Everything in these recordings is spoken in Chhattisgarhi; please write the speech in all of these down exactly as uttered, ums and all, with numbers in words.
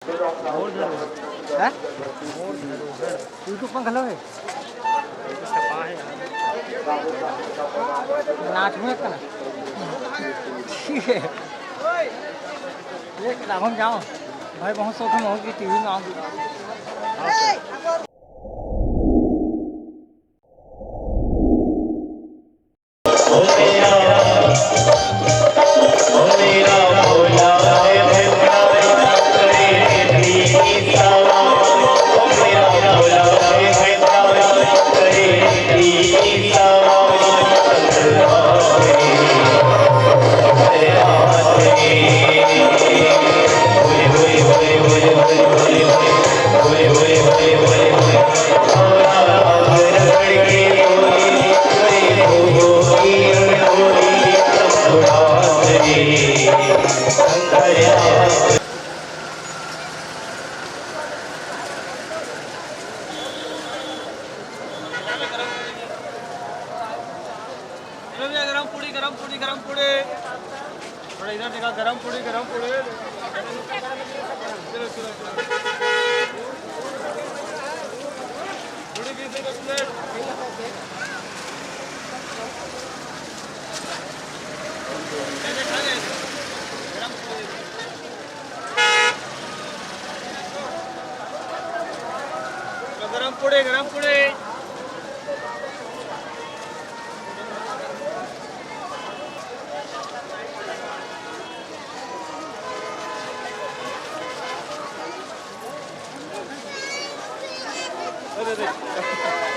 हैं? YouTube में घलो हे। नाच में कना। ठीक है। एक राहुल जाओ। भाई बहुत शौक है, महू की टीवी में आऊँगी। चलो भैया, गरम पूड़ी, गरम पूड़ी, गरम पूड़ी। थोड़ा इधर देखा, गरम पूड़ी, गरम पूड़ी। चलो, चलो, चलो। पूड़ी बीस रुपये प्लेट। गरम पूड़ी, गरम पूड़ी। चलो, चलो, चलो।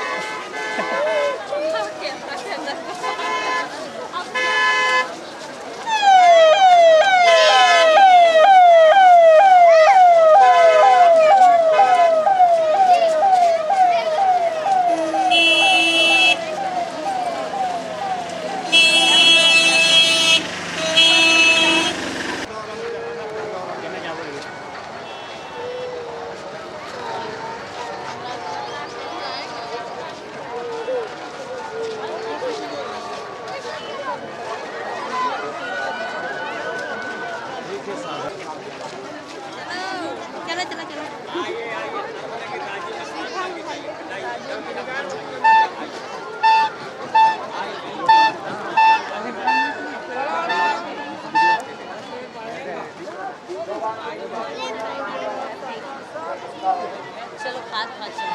चलो, खात, खात चलो।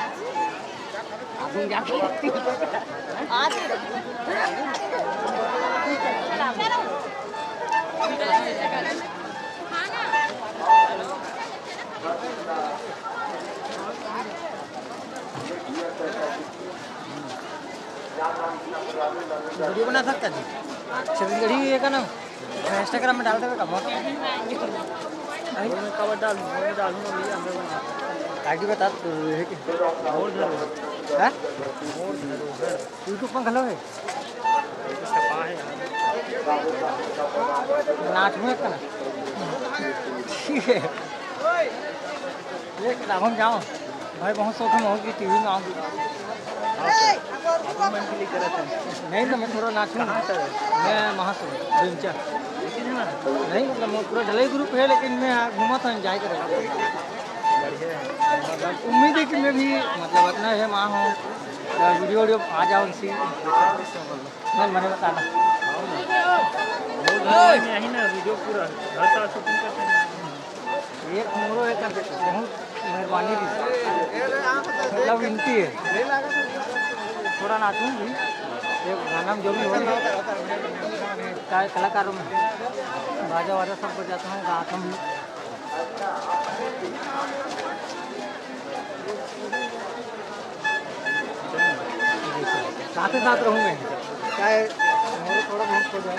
आते रहो। वीडियो बना सकता जी? छत्तीसगढ़ी ये का नाम? Instagram में डाल देवे का? बहुत। अरे मैं कब डालूं? मैं डालूं अभी, हम लोग। आगे बता तू, ये कि? और जरूर। हैं? और जरूर। YouTube में घलो है। नाच में कना। ठीक है। एक राहुल जाओ। भाई बहुत शौक है, महू की टीवी में आऊँगी। हाँ सर, आप मन के लिए करत हैं। नहीं तो मैं थोड़ा नाचूँ। कहाँ से? मैं वहाँ से, बेंचा। नहीं, मतलब, वो पूरा ढलाई ग्रुप है, लेकिन मैं यहाँ घूमा था, एंजॉय करेगा। बढ़िया है। मतलब, उम्मीद है कि मैं भी, मतलब, अपना है, वहाँ हूँ, तो वीडियो, वीडियो आ जाओ इसी। नहीं, मैंने बताना। वो घर में यही ना, वीडियो पूरा हर साल शूटिंग करते हैं। एक मोरो है, कर देते, बहुत मेहरबानी भी। मतलब, विनती है, थोड़ा नाचूं भी। एक गाना में जो भी हो, का-, कलाकारों में बाजा वाजा सब बजाता हूँ, गाता हूँ। साथ ही साथ रहूँ मैं, चाहे मोरो थोड़ा बहुत हो जाए।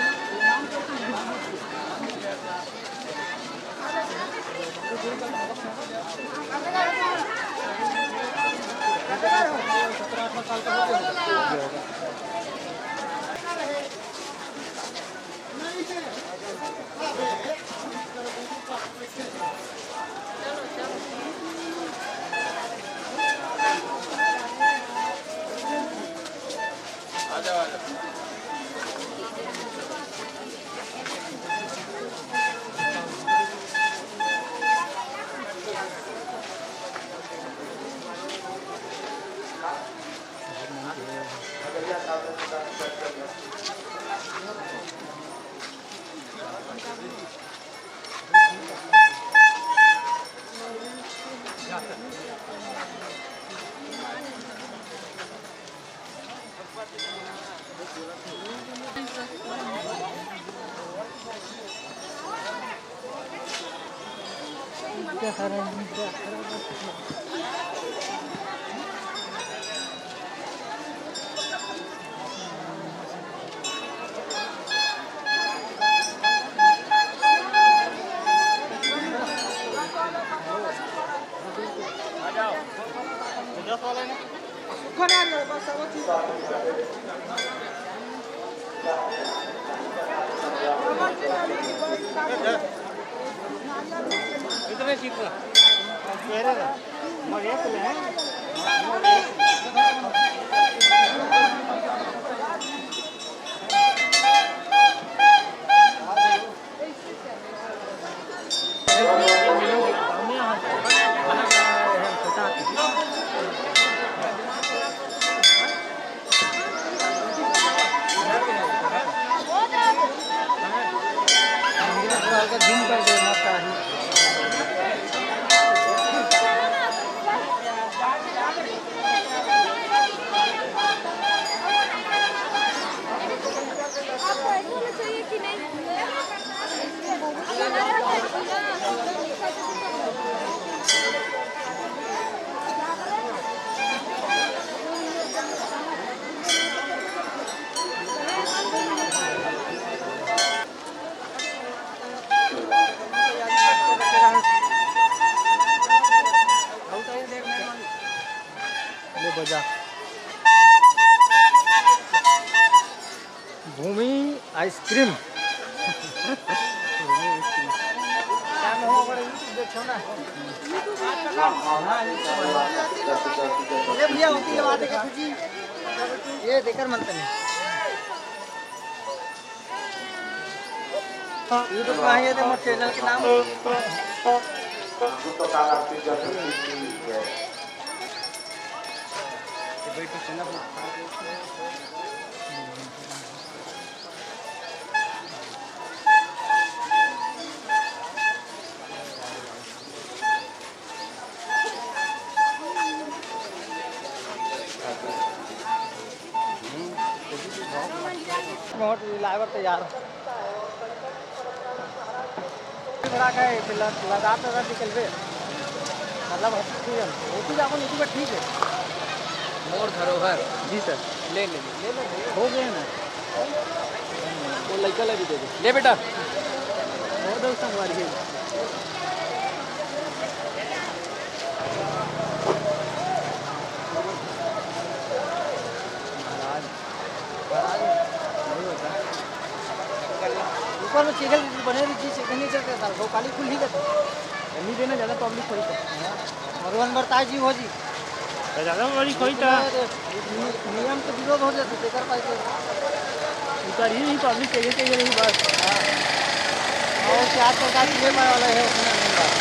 ले बजा। भूमि आइसक्रीम। ये भैया, होती है बात है, ये देकर मनते नहीं। YouTube पे आइए तो मोर चैनल के नाम। बहुत लाइवर तैयार। बड़ा का है, फिर ल-, लगा तो रख निकलबे। मतलब, हम ठीक है, वो भी अपन YouTube पे ठीक है। मोर धरोहर। जी सर। ले ले, ले ले। हो गया ना। वो लड़का ला भी दे दे। ले बेटा। और दो संगवारी है। महाराज। ऊपर में चेखल बने रही जी, चेखल नहीं चलते सर, वो काली खुल ही करते। नहीं देना, ज़्यादा पब्लिक होई तो। हाँ। और वन बरता जी हो जी। तो ज़्यादा पब्लिक होई तो। नि-, नियम के विरोध हो जाते, बेकार पाई के। ऊपर ही नहीं, पब्लिक चेखे, चेखे नहीं बस। हाँ। और क्या तो का ये पाए वाला है उसमें नहीं बस।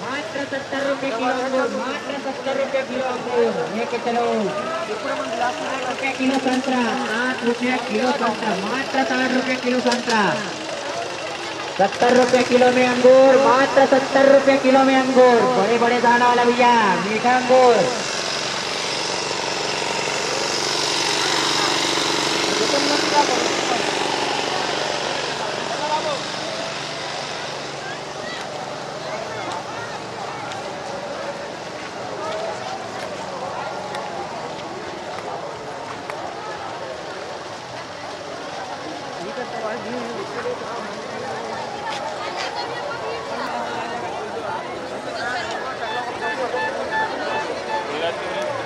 मात्र सत्तर रुपये किलो अंगूर, मात्र सत्तर रुपये किलो अंगूर, लेके चलो। साठ रुपये किलो संतरा, साठ रुपये किलो संतरा, मात्र साठ रुपये किलो संतरा। सत्तर रुपये किलो में अंगूर, मात्र सत्तर रुपये किलो में अंगूर, बड़े बड़े दाना वाला भैया, मीठा अंगूर।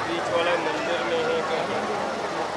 बीच वाला मंदिर में है।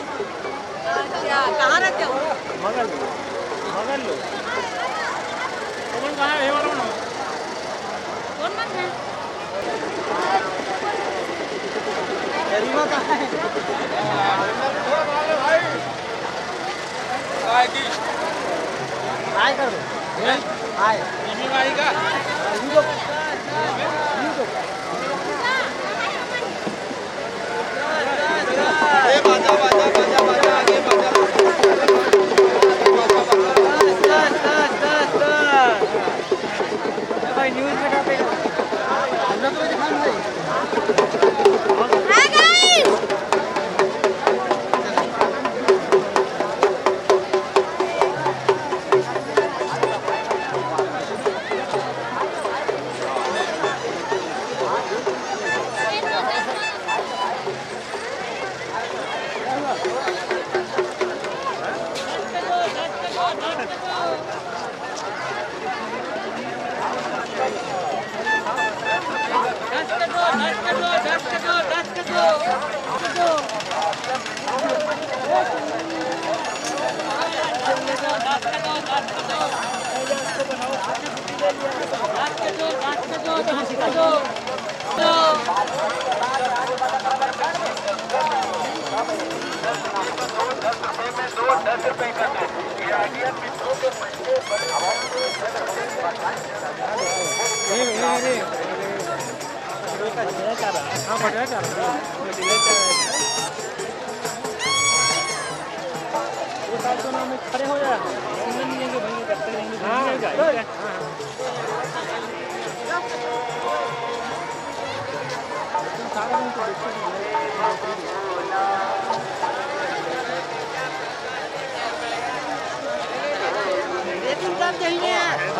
अच्छा, कहाँ रहते हो? मगल, मगल लोग। कौन कहाँ है? ये वाला कौन? कौन मन है? गरिमा कहाँ है? हाय कर दो। हाय।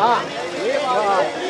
हाँ।